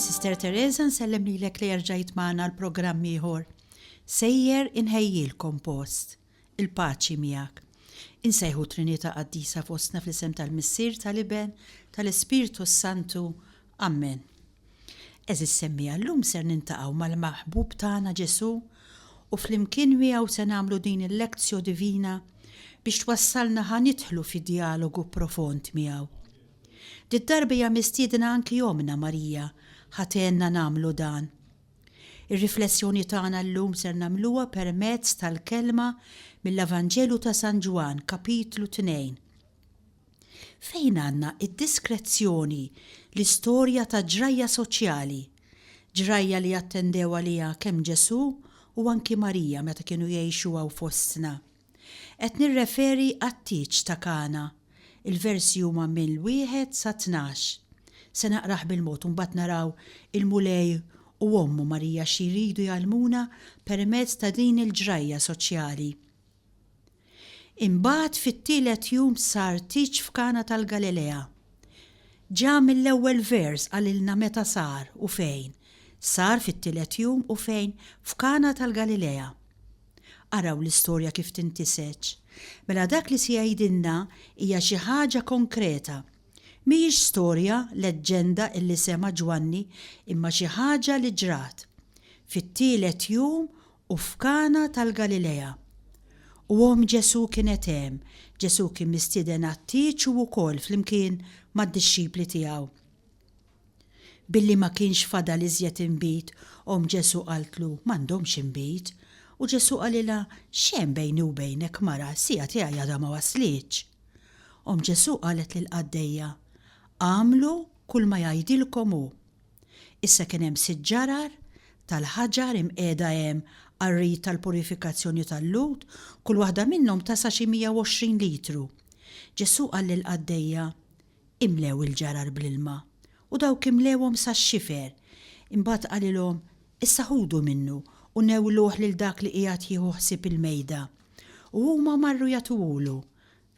Sister Teresa nsellem lilek li erġajt magħna l-programm ieħor. Sejjer inħejjilkom post. Il-paċi miegħek. Insejħu Trinità Qaddisa fostna fl-isem tal-Missier, tal-Iben, tal-Ispirtu s-Santu. Ammen. Għeżież semmiegħa llum ser nintaqgħu mal-maħbub tagħna Ġesù u flimkien miegħu se nagħmlu din il-lectio divina biex twassalna ħa nidħlu fi djalogu profond miegħu. Did-darba hija mistiedna anki ommna Marija ħa tgħinna nagħmlu dan. Ir-riflessjoni tagħna llum ser nagħmluha permezz tal-kelma mill-Evanġelju ta' San Ġwann, kapitlu 2. Fejn għandna id-diskrezzjoni l-istorja ta' ġrajja soċjali, ġrajja li attendew għaliha kemm Ġesù u anki Marija meta kienu jgħixu hawn fostna. Qed nirreferi għat-tieġ ta' Kana. Il-versi huma mill-wieħed sat-tnax. Se naqrah bil-mod u mbagħad naraw il-Mulej u ommu Marija xi jridu jgħallmuna permezz ta' din il-ġrajja soċjali. Imbagħad fit-tielet jum sar tieġ f'Kana tal-Galilea. Ġa mill-ewwel vers qalilna meta sar u fejn. Sar fit-tielet jum u fejn? F'Kana tal-Galilea. Araw l-istorja kif tintiseġ. Mela dak li se jgħidilna hija xi ħaġa konkreta. Mhijiex storja, leġġenda illi sema' Ġwanni imma xi ħaġa li ġrat. Fit-tielet jum u f'Kana tal-Galilea. U omm Ġesù kienet hemm. Ġesù kien mistieden għat-tieġ hu wkoll flimkien mad-dixxipli tiegħu. Billi ma kienx fadal iżjed inbid, omm Ġesù qaltlu, M'għandhomx inbid. U Ġesù qalilha, X'hemm bejni u bejnek, mara, s-siegħa tiegħi għadha ma waslitx. Omm Ġesù qalet lill-qaddejja, Agħmlu kulma jgħidilkom hu. Issa kien hemm sitt ġarar tal-ħaġar imqiegħda hemm għar-rit tal-purifikazzjoni tal-Lhud, kull waħda minnhom tasa' xi 120 litru. Ġesù qal lill-qaddejja, Imlew il-ġarar bl-ilma. U dawk imlewhom sax-xifer. Imbagħad qalilhom, Issa ħudu minnu u newluh lil dak li qiegħed jieħu ħsieb il-mejda. U huma marru jagħtuhulu.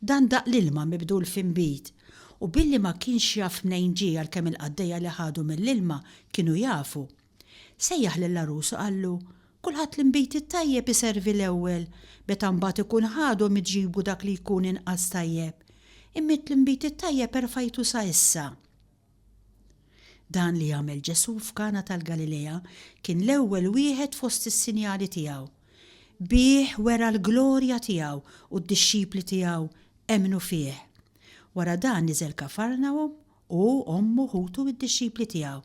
Dan daq l-ilma mibdul f'inbid, u billi ma kienx jaf mnejn ġie għalkemm il-qaddejja li ħadu mill-ilma kienu jafu. Sejjaħ lill-għarus u qallu, Kulħadd l-inbid it-tajjeb iservi l-ewwel, meta mbagħad ikun ħadhom iġibu dak li jkun inqas tajjeb. Imma int l-inbid it-tajjeb erfajtu sa issa. Dan li għamel Ġesù f'Kana tal-Galilea kien l-ewwel wieħed fost is-sinjali tiegħu. Bih wera l-glorja tiegħu u d-dixxipli tiegħu emmnu fih. Wara dan niżel Kafarnahum, hu, ommu, ħutu u d-dixxipli tiegħu.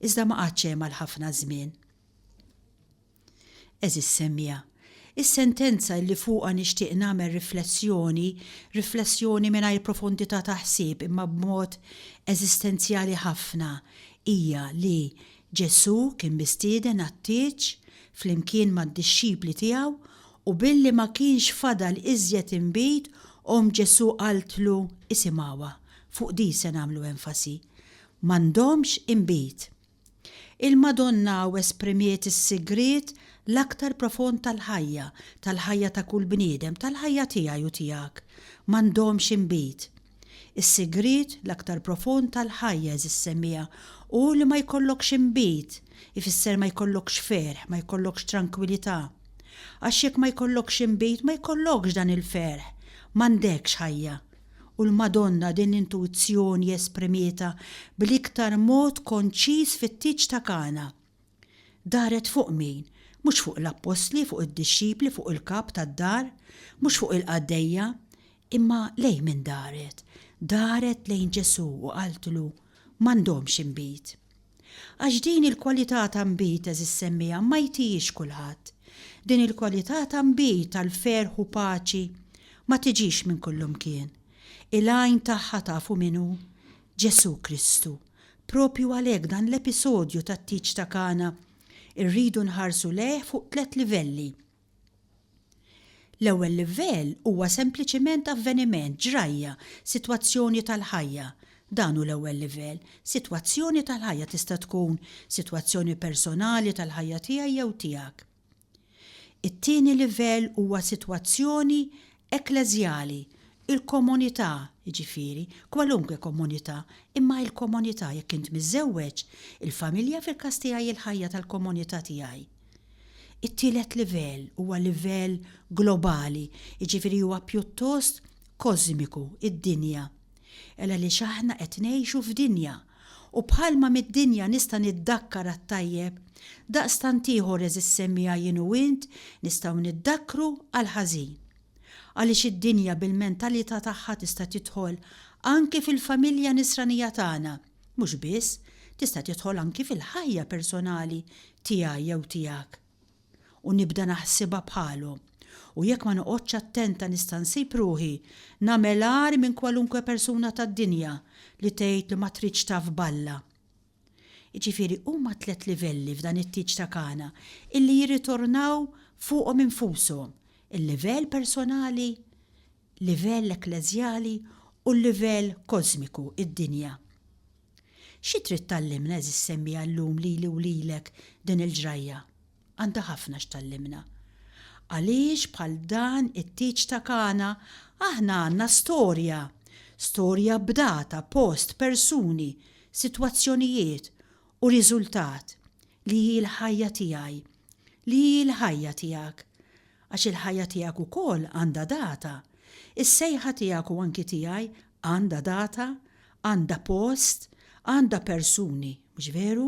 Iżda ma qagħadx hemm għal ħafna żmien. Għeżież semmiegħa, is-sentenza illi fuqha nixtieq nagħmel riflessjoni, riflessjoni mingħajr profondità ta' ħsieb imma b'mod eżistenzjali ħafna, hija li Ġesù kien mistieden għat-tieġ flimkien mad-dixxipli tiegħu u billi ma kienx fadal iżjed inbid, omm Ġesù qaltlu, isimgħuha, fuq din se nagħmlu enfasi, m'għandhomx inbid. Il-Madonna hawn esprimiet is-sigriet l-aktar profond tal-ħajja, tal-ħajja ta' kull bniedem, tal-ħajja tiegħi u tiegħek. M'għandhomx inbid. Is-sigriet l-aktar profond tal-ħajja, għeżież semmiegħa, hu li ma jkollokx inbid, ifisser ma jkollokx ferħ, ma jkollokx trankwilità. Għax jekk ma jkollokx inbid ma jkollokx dan il-ferħ, m'għandekx ħajja. U l-Madonna din l-intuwizzjoni esprimietha bl-iktar mod konċiż fit-tieġ ta' Kana. Daret fuq min? Mhux fuq l-appostli, fuq id-dixxipli, fuq il-kap tad-dar, mhux fuq il-qaddejja, imma lejn min daret? Daret lejn Ġesù u qaltlu, M'għandhomx inbid. Għax din il-kwalità ta' nbid, għeżież semmiegħa, ma jtihiex kulħadd. Din il-kwalità ta' nbid, tal-ferħ u paċi, ma tiġix minn kullumkien. Il-għajn tagħha tafu min hu? Ġesù Kristu. Proprju għalhekk dan l-episodju tat-tieġ ta' Kana rridu nħarsu lejh fuq tlett livelli. L-ewwel livell huwa sempliċiment avveniment, ġrajja, sitwazzjoni tal-ħajja. Dan hu l-ewwel livell. Sitwazzjoni tal-ħajja tista' tkun sitwazzjoni personali tal-ħajja tiegħi jew tiegħek. It-tieni livell huwa sitwazzjoni ekkleżjali. Il-komunità, jiġifieri, kwalunkwe komunità, imma il-komunità jekk int miżżewweġ, il-familja fil-każ tiegħi il-ħajja tal-komunità tiegħi. It-tielet livell huwa livell globali, jiġifieri huwa pjuttost kożmiku, id-dinja. El għaliex aħna qed ngħixu f'dinja, u bħalma mid-dinja nista' niddakkar għat-tajjeb, daqstant ieħor għeżież semmiegħa jien u int nistgħu niddakkru għall-ħażin. Għaliex id-dinja bil-mentalità tagħha tista' tidħol anki fil-familja nisranija tagħna, Mhux biss, tista' tidħol anki fil-ħajja personali tiegħi jew tiegħek. U nibda naħsibha bħalhom. U jekk ma noqgħodx attenta nista' nsib ruħi nagħmel agħar minn kwalunkwe persuna tad-dinja li tgħid li ma tridx taf b'Alla. Jiġifieri huma tlett livelli f'dan it-tieġ ta' Kana illi jirritornaw fuqhom infushom, il-livell personali, livell ekkleżjali u l-livell kożmiku, id-dinja. Xi trid tgħallimna, għeżież semmiegħa llum lili u lilek din il-ġrajja? Għandha ħafna x'tgħallimna. Għaliex bħal dan it-tieġ ta' Kana aħna għandna storja, storja b'data, post, persuni, sitwazzjonijiet u riżultat li hi l-ħajja tiegħi, li hi l-ħajja tiegħek. Għax il-ħajja tiegħek ukoll għandha data. Is-sejħa tiegħek u anki tiegħi għandha data, għandha post, għandha persuni, mhux veru?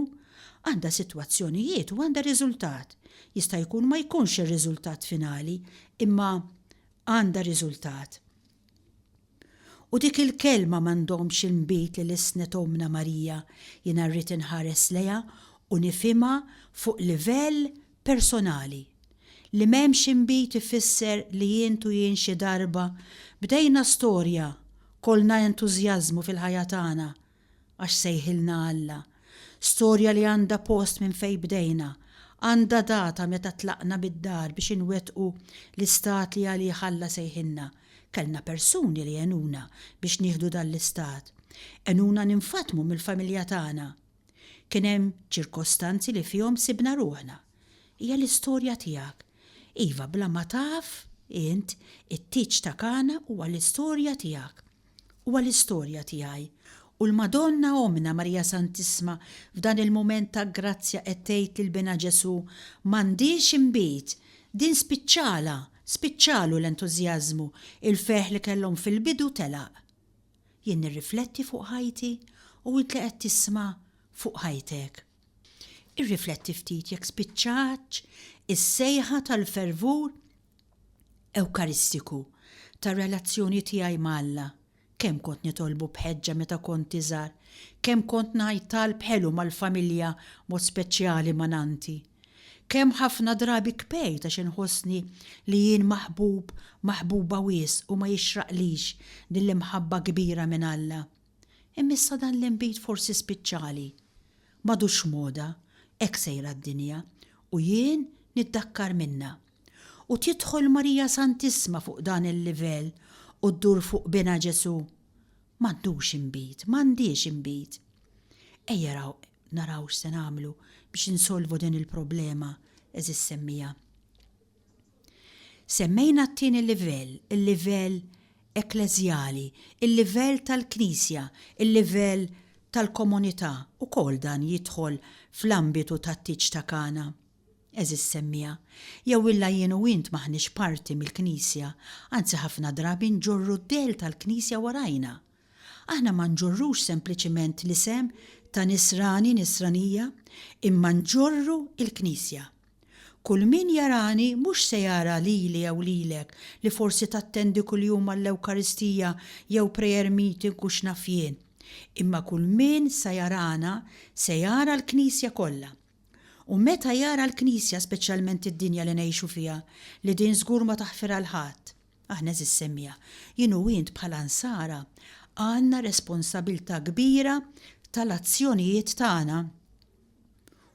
Għandha sitwazzjonijiet u għandha riżultat. Jista' jkun ma jkunx ir-riżultat finali, imma għandha riżultat. U dik il-kelma m'għandhomx il-nbid li lissnet Ommna Marija, jiena rrid inħares lejha u nifhimha fuq livell personali. Li m'hemmx inbid ifisser li int u jien xi darba bdejna storja kollna entużjażmu fil-ħajja tagħna għax sejħilna Alla. Storja li għandha post minn fejn bdejna, għandha data meta tlaqna mid-dar biex inwettqu l-istat li għalih Alla sejħilna. Kellna persuni li għenuna biex nieħdu dan l-istat. Għenuna ninfatmu mill-familja tagħna. Kien hemm ċirkostanzi li fihom sibna ruħna. Hija l-istorja tiegħek. Iva, bla ma taf int, it-tieġ ta' Kana huwa l-istorja tiegħek. Huwa l-istorja tiegħi. U l-Madonna Ommna Marija Santissma f'dan il-mument ta' grazzja qed tgħid lil Binha Ġesù, M'għandhiex inbid. Din spiċċalha, spiċċalu l-entużjażmu, il-ferħ li kellhom fil-bidu telaq. Jien nirrifletti fuq ħajti u int li qed tisma' fuq ħajtek. Irrifletti ftit jekk spiċċatx is-sejħa tal-fervur Ewkaristiku, tar-relazzjoni tiegħi ma' Alla. Kemm kont nitolbu b'ħeġġa meta kont iżgħar, kemm kont ngħid talb ħelu mal-familja mod speċjali ma' nannti. Kemm ħafna drabi kbejt għax inħossni li jien maħbub, maħbuba wisq u ma jixraqlix din l-imħabba kbira minn Alla. Imma issa dan l-inbid forsi spiċċali. M'għadux moda, hekk sejra d-dinja, u jien niddakkar minnha. U tidħol Marija Santissma fuq dan il-livell u ddur fuq Binha Ġesù. M'għandux inbid, m'għandhiex inbid. Ejja raw naraw x'se nagħmlu biex insolvu din il-problema, għeżież semmiegħa. Semmejna t-tieni livell, il-livell ekkleżjali, il-livell tal-Knisja, il-livell tal-komunità, ukoll dan jidħol fl-ambitu tat-tieġ ta' Kana. Għeżież semmiegħa, jew illa jien u int m'aħniex parti mill-Knisja, anzi ħafna drabi nġorru d-dell tal-Knisja warajna. Aħna ma nġorrux sempliċiment l-isem ta' Nisrani, Nisranija, imma nġorru l-Knisja. Kull min jarani mhux se jara lili jew lilek li forsi tattendi kuljum għall-Ewkaristija jew prayer meeting u x'naf jien, imma kull min sa jarana se jara l-Knisja kollha. U meta jara l-Knisja, speċjalment id-dinja li ngħixu fiha, li din żgur ma taħfirha 'l ħadd, aħna għeżież semmiegħa, jien u int bħala Nsara għandna responsabiltà kbira tal-azzjonijiet tagħna.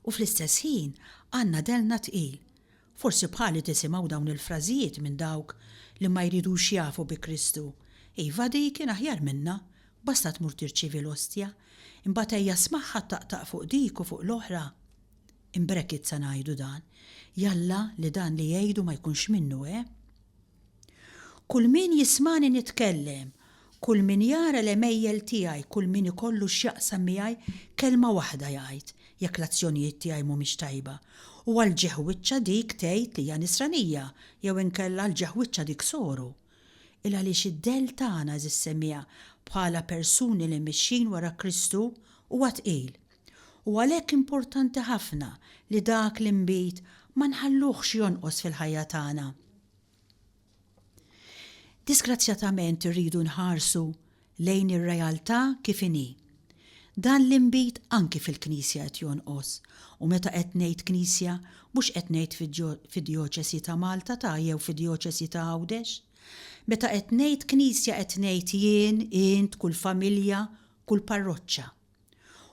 U fl-istess ħin għandna dellna tqil. Forsi bħali tisimgħu dawn il-frażijiet minn dawk li ma jridux jafu bi Kristu, Iva dik kien aħjar minnha, basta tmur tirċievi l-ostja, imbagħad ejja smagħha ttaqtaq fuq dik u fuq l-oħra. In brackets sa ngħidu dan, jalla li dan li jgħidu ma jkunx minnu, eh? Kull min jismagħni nitkellem, kull min jara l-għemejjel tiegħi, kull min ikollu x'jaqsam miegħi, kelma waħda jgħid jekk l-azzjonijiet tiegħi mhumiex tajba. U għal ġieħ wiċċha dik tgħid li hija Nisranija jew inkella għal ġieħ wiċċha dik soru. Il għaliex id-dell tagħna għeżież semmiegħa bħala persuni li mixjin wara Kristu huwa tqil. U għalhekk importanti ħafna li dak l-inbid ma nħalluhx jonqos fil-ħajja tagħna. Disgrazzjatament irridu nħarsu lejn ir-realtà kif inhi. Dan l-inbid anki fil-Knisja qed jonqos, u meta qed ngħid Knisja mhux qed ngħid fid-Djoċesi ta' Malta ta' jew fid-Djoċesi ta' Għawdex. Meta qed ngħid Knisja qed ngħid jien, int, kull familja, kull parroċċa.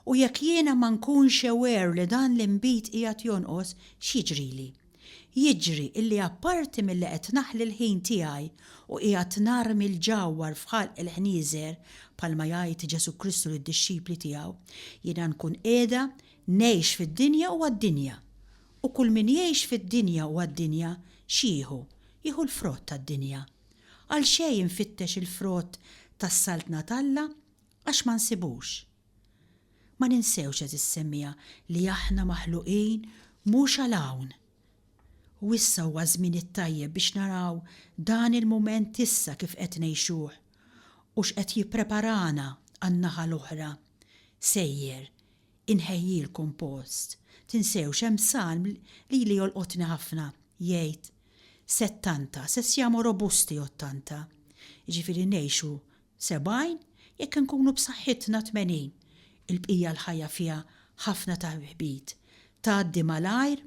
U jekk jiena ma nkunx aware li dan l-inbid qiegħed jonqos, x'jiġrili? Jiġri illi apparti milli qed naħli l-ħin tiegħi u qiegħed narmi l-ġawhar f'ħalq il-ħnieżer, bħalma jgħid Ġesù Kristu lid-dixxipli tiegħu, jiena nkun qiegħda ngħix fid-dinja u għad-dinja. U kull min jgħix fid-dinja u għad-dinja, x'jieħu? Jieħu l-frott tad-dinja. Għalxejn infittex il-frott tas-Saltna t'Alla Għax ma nsibux. Ma ninsewx għeżież semmiegħa li aħna maħluqin mhux għal hawn. U issa huwa ż-żmien it-tajjeb biex naraw dan il-mument issa kif qed ngħixuh u x'qed jippreparana għan-naħa l-oħra. Sejjer inħejjilkom post. Tinsewx hemm salm lili jolqotni ħafna, jgħid, Settanta, se siamo robusti ottanta. Jiġifieri ngħixu 70, jekk inkunu b'saħħitna 80. Il-bqija l-ħajja fiha ħafna taħbit, tgħaddi malajr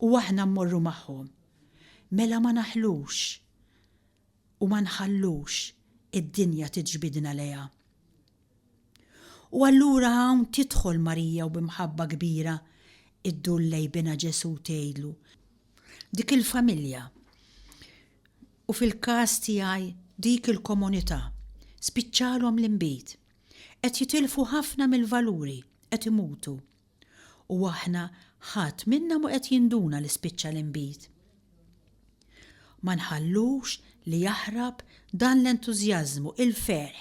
u aħna mmorru magħhom. Mela ma naħlux u ma nħallux id-dinja tiġbidna lejha. U allura hawn tidħol Marija u b'imħabba kbira ddur lejn binha Ġesù tgħidlu, Dik il-familja, u fil-każ tiegħi dik il-komunità, spiċċalhom l-inbid. Qed jitilfu ħafna mill-valuri, qed imutu. U aħna ħadd minna mhu qed jinduna li spiċċa l-inbid. Ma nħallux li jaħrab dan l-entużjażmu, il-ferħ,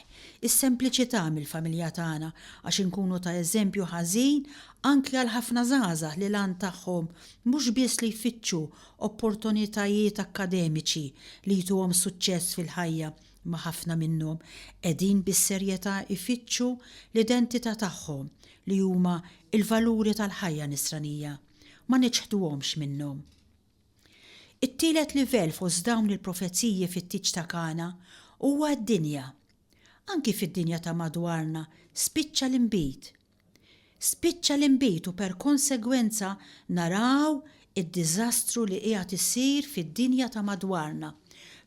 is-sempliċità mill-familja tagħna għax inkunu ta' eżempju ħażin anki għal ħafna żgħażagħ li l-għan tagħhom mhux biss li jfittxu opportunitajiet akkademiċi li jtuhom suċċess fil-ħajja imma ħafna minnhom qegħdin bis-serjetà jfittxu l-identità tagħhom li huma l-valuri tal-ħajja nisranija. Ma niċħduhomx minnhom. It-tielet livell fost dawn il-profeziji fit-tieġ ta' Kana huwa d-dinja. Anki fid-dinja ta' madwarna spiċċa l-inbid. Spiċċa l-inbid u per konsegwenza naraw id-diżastru li qiegħed isir fid-dinja ta' madwarna.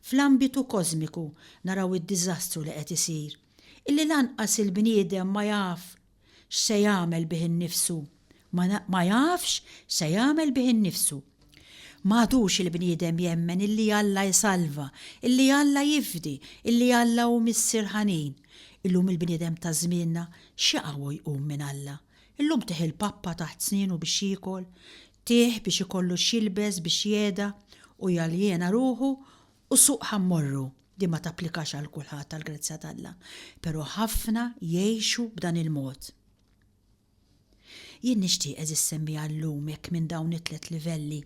Fl-ambitu kożmiku naraw id-diżastru li qed isir, illi lanqas il-bniedem ma jaf x'se jagħmel bih innifsu, ma, ma jafx x'se jagħmel bih innifsu. M'għadux il-bniedem jemmen illi Alla jsalva, illi Alla jifdi, illi Alla hu Missier ħanin. Illum il-bniedem ta' żmienna x'jaqaw jqum minn Alla? Illum tih il-pappa taħt snienu biex jiekol, tih biex ikollu x'jilbes biex jehda u jaljena ruħu u suq ħa mmorru. Din ma tapplikax għal kulħadd għall-grazzja t'Alla, però ħafna jgħixu b'dan il-mod. Jien nixtieq għeżież semmiegħa llum jekk minn dawn it-tlett livelli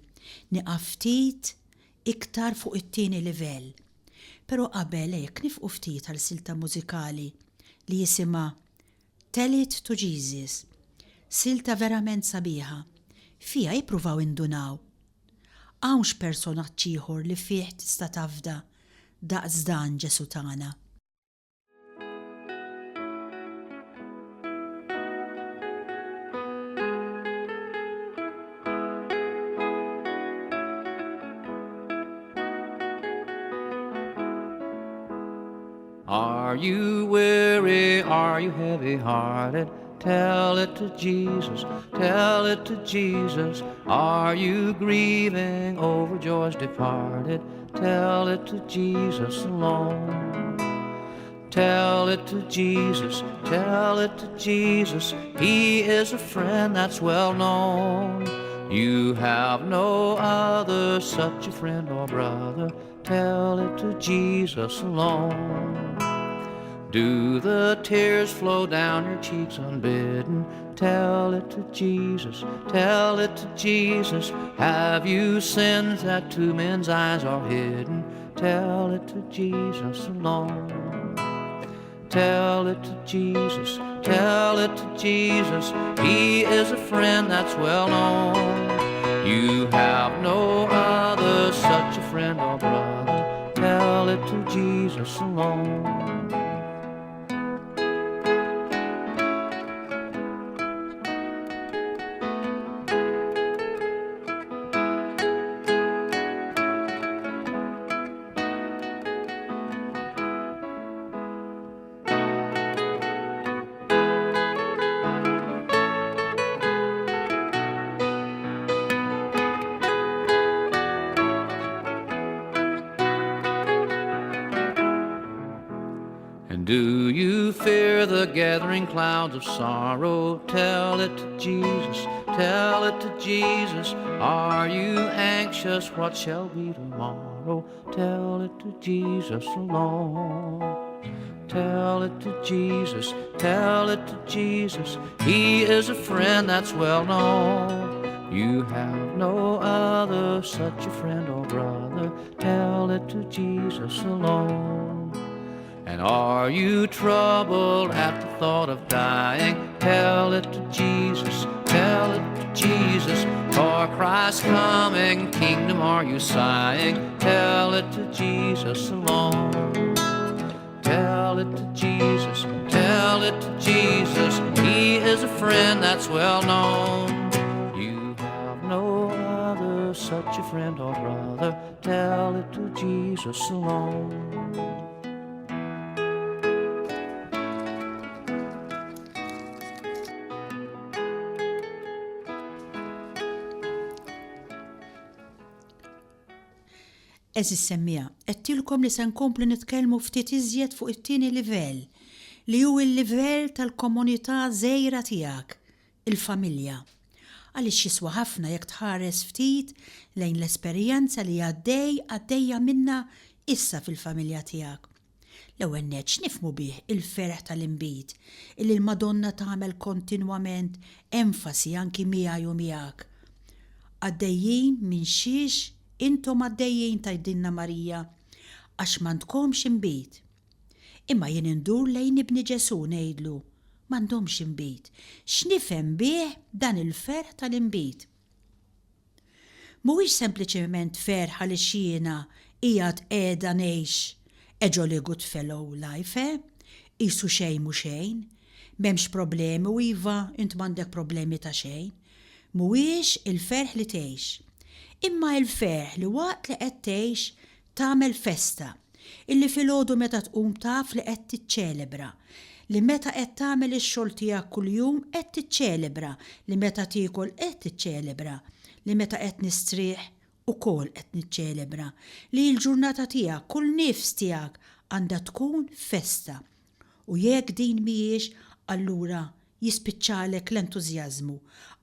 nieqaf ftit iktar fuq it-tieni livell. Però qabel jekk nifqu ftit għal silta mużikali li jisimha Tell It to Jesus. Silta verament sabiħa. Fiha ippruvaw indunaw Hawnx personaġġ ieħor li fih tista' tafda daqs dan Ġesù tagħna? Are you weary? Are you heavy hearted? Tell it to Jesus, tell it to Jesus. Are you grieving over joys departed? Tell it to Jesus alone. Tell it to Jesus, tell it to Jesus. He is a friend that's well known. You have no other such a friend or brother. Tell it to Jesus alone. Do the tears flow down your cheeks unbidden? Tell it to Jesus, tell it to Jesus. Have you sins that to men's eyes are hidden? Tell it to Jesus alone. Tell it to Jesus, tell it to Jesus. He is a friend that's well known. You have no other such a friend or brother. Tell it to Jesus alone. And do you fear the gathering clouds of sorrow? Tell it to Jesus, tell it to Jesus. Are you anxious? What shall be tomorrow? Tell it to Jesus alone. Tell it to Jesus, tell it to Jesus. He is a friend that's well known. You have no other such a friend or brother. Tell it to Jesus alone. And are you troubled at the thought of dying? Tell it to Jesus, tell it to Jesus. For Christ's coming kingdom are you sighing? Tell it to Jesus alone. Tell it to Jesus, tell it to Jesus. He is a friend that's well known. You have no other such a friend or brother. Tell it to Jesus alone. Għeżież semmiegħa, għedtilkom li se nkomplu nitkellmu ftit iżjed fuq it-tieni livell, li hu l-livell tal-komunità żgħira tiegħek, il-familja. Għaliex jiswa ħafna jekk tħares ftit lejn l-esperjenza li għaddej, għaddejja minnha issa fil-familja tiegħek. L-ewwel nett x'nifhmu bih il-ferħ tal-inbid illi l-Madonna tagħmel kontinwament enfasi anki miegħi u miegħek? Għaddejjin minn xiex intom għaddejjin tgħidilna Marija, għax m'għandkomx inbid. Imma jien indur lejn ibni Ġesù ngħidlu, m'għandhomx inbid. X'nifhem bih dan il-ferħ tal-inbid? Mhuwiex sempliċement ferħ għaliex jiena qiegħed qiegħda ngħix a jolly good fellow life, eh? Qisu xejn mhu xejn. M'hemmx problemi u iva int m'għandek problemi ta' xejn. Mhuwiex il-ferħ li tgħix. Imma il-ferħ li waqt li qed tgħix Tagħmel festa. Illi filgħodu meta tqum taf li qed tiċċelebra. Li meta qed tagħmel ix-xogħol tiegħek kuljum qed tiċċelebra. Li meta tiekol qed tiċċelebra. Li meta qed nistrieħ ukoll qed niċċelebra. Li l-ġurnata tiegħek, kull nifs tiegħek għandha tkun festa. U jekk din mhijiex, allura jispiċċalek l-entużjażmu,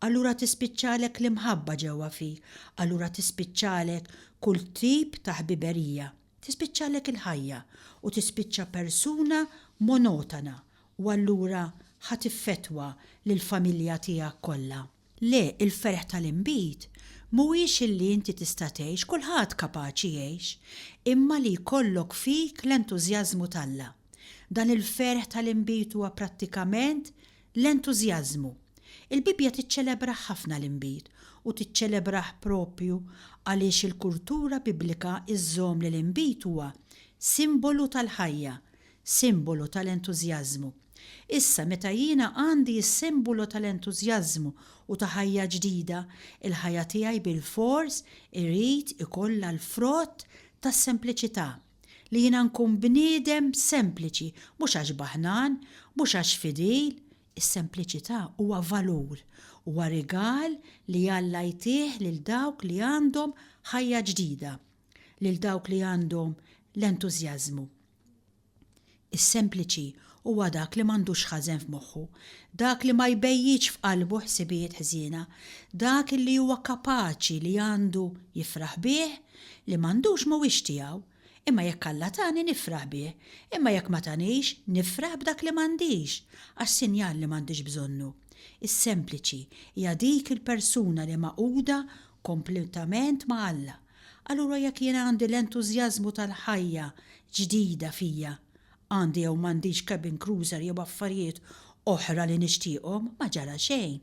allura tispiċċalek l-imħabba ġewwa fik, allura tispiċċalek kull tip ta' ħbiberija, tispiċċalek il-ħajja u tispiċċa persuna monotona u allura ħa tiffettwa lill-familja tiegħek kollha. Le, il-ferħ tal-inbid mhuwiex illi inti tista' tgħix, kulħadd kapaċi jgħix, imma li jkollok fik l-entużjażmu t'Alla. Dan il-ferħ tal-inbid huwa prattikament l-entużjażmu. Il-Bibbja tiċċelebrah ħafna l-inbid u tiċċelebrah proprju għaliex il-kultura Biblika żżomm li l-inbid huwa simbolu tal-ħajja, simbolu tal-entużjażmu. Issa, meta jiena għandi s-simbolu tal-entużjażmu u ta' ħajja ġdida, il-ħajja tiegħi bilfors irid ikollha l-frott tas-sempliċità, li jiena nkun bniedem sempliċi, mhux għax baħnan, mhux għax fidil, is-sempliċità huwa valur, huwa rigal li Alla jtih lil dawk li għandhom ħajja ġdida, lil dawk li għandhom l-entużjażmu. Is-sempliċi huwa dak li m'għandux ħażen f'moħħu, dak li ma jbejjitx f'qalbu ħsibijiet ħżiena, dak illi huwa kapaċi li għandu jifraħ bih, li m'għandux mhuwiex tiegħu. Imma jekk Alla tani nifraħ bih, imma jekk ma tanix, nifraħ b'dak li m'għandix, għax sinjal li m'għandix bżonnu. Is-sempliċi hija dik il-persuna li magħquda kompletament ma' Alla. Allura jekk jiena għandi l-entużjażmu tal-ħajja ġdida fija, għandi jew m'għandix cabin cruiser jew affarijiet oħra li nixtieqhom, ma ġara xejn.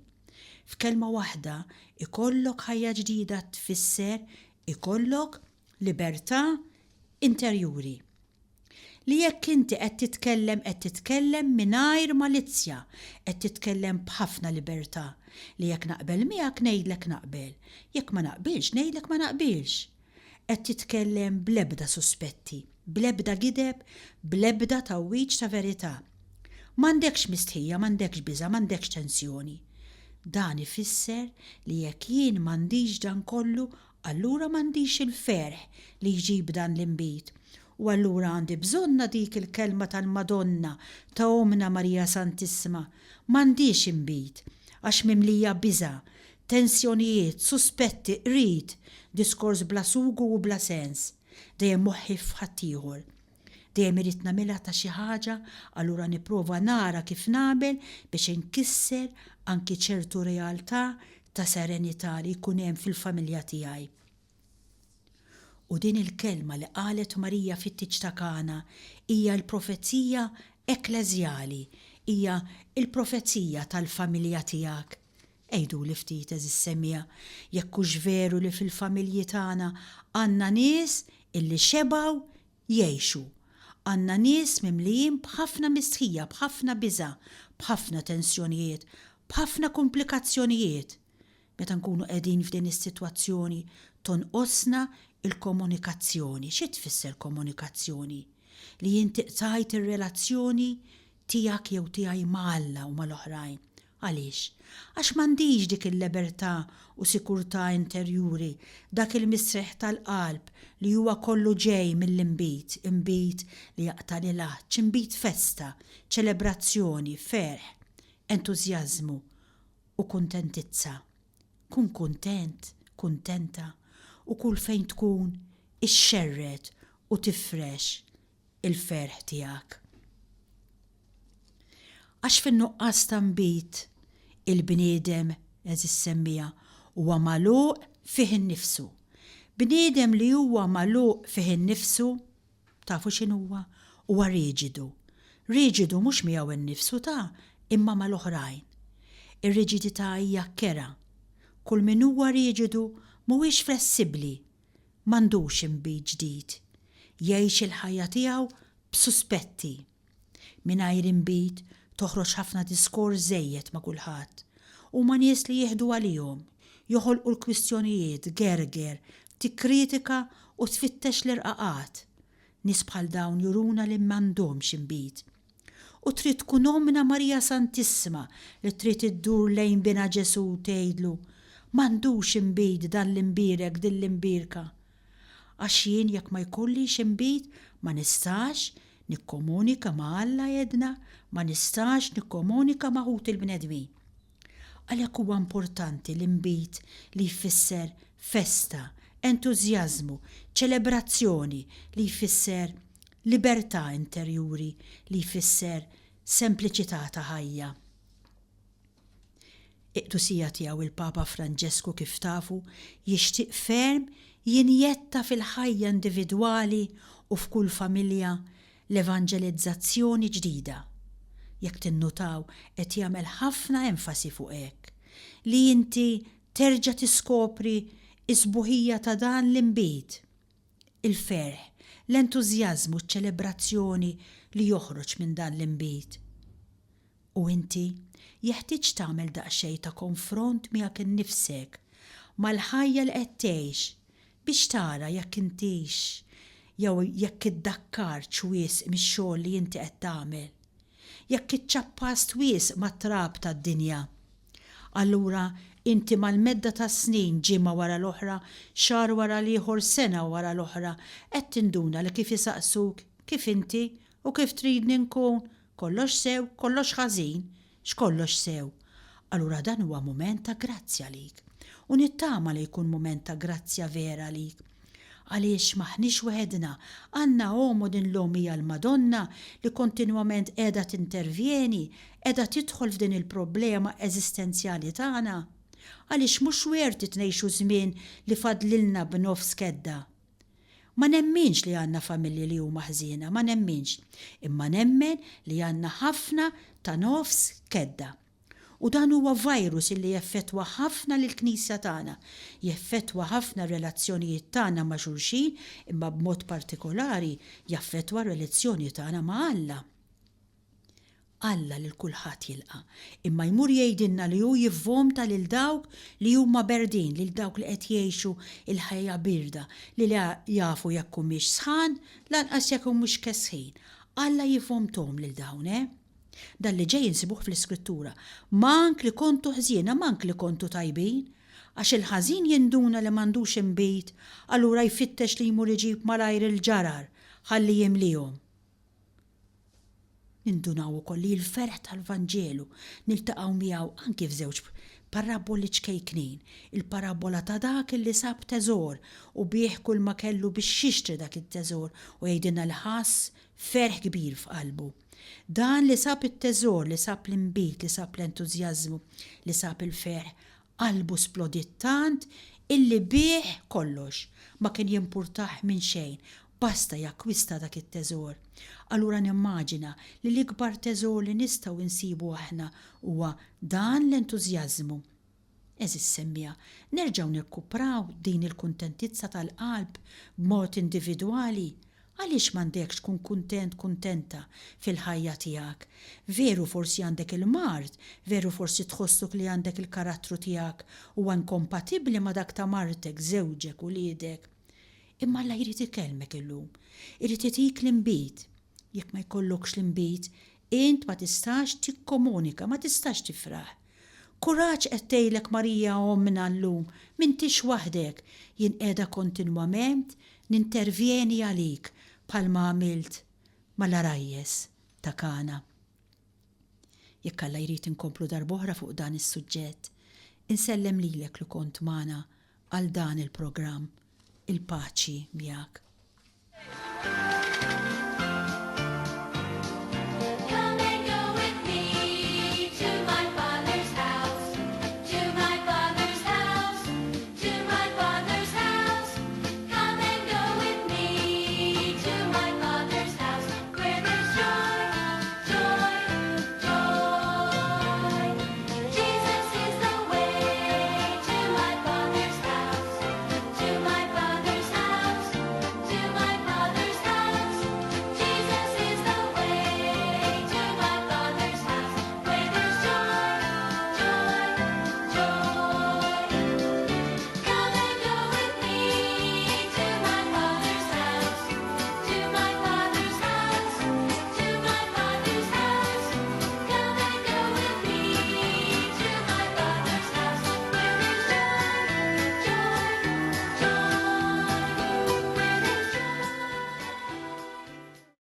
F'kelma waħda, ikollok ħajja ġdida tfisser ikollok libertà interjuri. Li jekk inti qed titkellem qed titkellem mingħajr malizzja, qed titkellem b'ħafna libertà, li jekk naqbel miegħek ngħidlek naqbel, jekk ma naqbilx ngħidlek ma naqbilx. Qed titkellem bl-ebda suspetti, bl-ebda gideb, bl-ebda tgħawwiġ ta' verità. M'għandekx mistħija, m'għandekx biża', m'għandekx tensjoni. Dan ifisser li jekk jien m'għandix dan kollu Allura m'għandix il-ferħ li jġib dan l-inbid. U allura għandi bżonnha dik il-kelma tal-Madonna, ta' Ommna Marija Santissima, m'għandix inbid, għax mimlija biża', tensjonijiet, suspetti, qrid, diskors bla sugu u bla sens. Dejjem moħħi f'ħaddieħor. Dejjem irrid nagħmilha ta' xi ħaġa, allura nipprova nara kif nagħmel biex inkisser anki ċertu realtà ta' serenità li jkun hemm fil-familja tiegħi. U din il-kelma li qalet Marija fit-tieġ ta' Kana hija l-profezija ekkleżjali, hija l-profezija tal-familja tiegħek. Għiduli ftit, għeżież semmiegħa, jekk hux veru li fil-familji tagħna għandna nies illi xebgħu jgħixu. Għandna nies mimlijin b'ħafna mistħija, b'ħafna biża', b'ħafna tensjonijiet, b'ħafna kumplikazzjonijiet. Meta nkunu qegħdin f'din is-sitwazzjoni tonqosna l-komunikazzjoni. Xi tfisser komunikazzjoni? Li inti qtajt ir-relazzjoni tiegħek jew tiegħi ma' Alla u mal-oħrajn. Għaliex? Għax m'għandix dik il-lebertà u sikurtà interjuri, dak il-mistrieħ tal-qalb li huwa kollu ġej mill-inbid, inbid li jaqtagħli l-għatx, inbid festa, ċelebrazzjoni, ferħ, entużjażmu u kuntentizza. Kun kuntent, kuntenta, u kull fejn tkun ixxerred u tifrex il-ferħ tiegħek. Għax fin-nuqqas ta' nbid, il-bniedem, għeżież semmiegħa, huwa magħluq fih innifsu. Bniedem li huwa magħluq fih innifsu, tafu x'inhuwa? Huwa riġidu. Riġidu mhux miegħu nnifsu ta' imma mal-oħrajn. Ir-riġidità hija kerha. Kull min huwa riġidu mhuwiex flessibbli, M'għandux inbid ġdid. Jgħix il-ħajja tiegħu b'suspetti. Mingħajr inbid toħroġ ħafna diskors żejjed ma' kulħadd. Huma nies li jieħdu għalihom, joħolqu l-kwistjonijiet, gerger, tikkritika u tfittex l-irqaqat. Nies bħal dawn juruna li m'għandhomx inbid. U trid tkun Ommna Marija Santissima li trid iddur lejn Binha Ġesù u tgħidlu, M'għandux inbid dan l-imbierek din l-imbierka. Għax jien jekk ma jkollix inbid ma nistax nikkomunika ma' Alla għedna, ma nistax nikkomunika ma' ħuti l-bnedmin. Għalhekk huwa importanti l-inbid li jfisser festa, entużjażmu, ċelebrazzjoni li jfisser libertà interjuri li jfisser sempliċità ta' ħajja. Il-Qdusija Tiegħu il-Papa Franġesku kif tafu jixtieq ferm jinjetta fil-ħajja individwali u f'kull familja l-evanġelizzazzjoni ġdida. Jekk tinnutaw qed jagħmel ħafna enfasi fuq hekk. Li inti terġa' tiskopri s-sbuħija ta' dan l-inbid. Il-ferħ, l-entużjażmu, ċ-ċelebrazzjoni li joħroġ minn dan l-inbid. U inti, jeħtieġ tagħmel daqsxejn ta' konfront miegħek innifsek, mal-ħajja li qed tgħix, biex tara jekk intix jew jekk iddakkartx wisq mix-xogħol li inti qed tagħmel, jekk iċċappast wisq mat-trab tad-dinja. Allura inti mal-medda tas-snin, ġimgħa wara l-oħra, xahar wara l-ieħor, sena wara l-oħra, qed tinduna li kif isaqsuk, kif inti? U kif tridni nkun? Kollox sew, kollox ħażin. X'kollox sew? Allura dan huwa mument ta' grazzja għalik. U nittama li jkun mument ta' grazzja vera għalik. Għaliex m'aħniex weħedna, għandna omm u din l-omm hija l-Madonna li kontinwament qiegħda tintervjeni, qiegħda tidħol f'din il-problema eżistenzjali tagħna. Għaliex mhux worth it ngħixu żmien li fadlilna b'nofs kedda. Ma nemminx li għandna familji li huma ħżiena, ma nemminx. Imma nemmen li għandna ħafna ta' nofs kedda. U dan huwa virus illi jeffettwa ħafna lill-Knisja tagħna, jeffettwa ħafna r-relazzjonijiet tagħna ma' xulxin imma b'mod partikolari jaffettwa r-relazzjoni tagħna ma' Alla. Alla lil kulħadd jilqa', imma jmur jgħidilna li hu jivvomta lil dawk li huma berdin, lil dawk li qed jgħixu l-ħajja bierda, li la jafu jekk humiex sħan, lanqas jekk humiex kesħin. Alla jivvomthom lil dawn, eh? Dan li ġej insibuh fl-Iskrittura. Mank li kontu ħżiena, mank li kontu tajbin. Għax il-ħażin jinduna li m'għandux inbid, allura jfittex li jmur iġib malajr il-ġarar ħalli jimliehom. Nindunaw ukoll li l-ferħ tal-Vanġelu niltaqgħu miegħu anki f'żewġ paraboli ċkejknin, il-parabbola ta' dak li sab teżor u biegħ kulma kellu biex jixtri dak it-teżor u jgħidilna li ħass ferħ kbir f'qalbu. Dan li sab it-teżor, li sab l-inbid, li sab l-entużjażmu, li sab il-ferħ, Qalbu splodiet tant illi biegħ kollox, ma kien jimpurtah minn xejn, basta jakkwista dak it-teżor. Allura nimmaġina li l-ikbar teżor li nistgħu nsibu aħna huwa dan l-entużjażmu. Għeżież semmiegħa, nerġgħu nirkupraw din il-kuntentizza tal-qalb b'mod individwali Għaliex m'għandekx tkun kuntent, kuntenta fil-ħajja tiegħek? Veru forsi għandek il-mard, veru forsi tħossok li għandek il-karattru tiegħek huwa inkompatibbli ma' dak ta' martek, żewġek, uliedek. Imma Alla jrid ikellmek illum. Irid itik l-inbid. Jekk ma jkollokx l-inbid, int ma tistax tikkomunika, ma tistax tifraħ. Kuraġġ qed tgħidlek Marija Ommna llum, m'intix waħdek, jien qiegħda kontinwament nintervjeni għalik bħalma għamilt mal-għarajjes ta' Kana. Jekk Alla jrid inkomplu darb'oħra fuq dan is-suġġett. Insellem lilek li kont magħna għal dan il-programm. Il-paċi miegħek.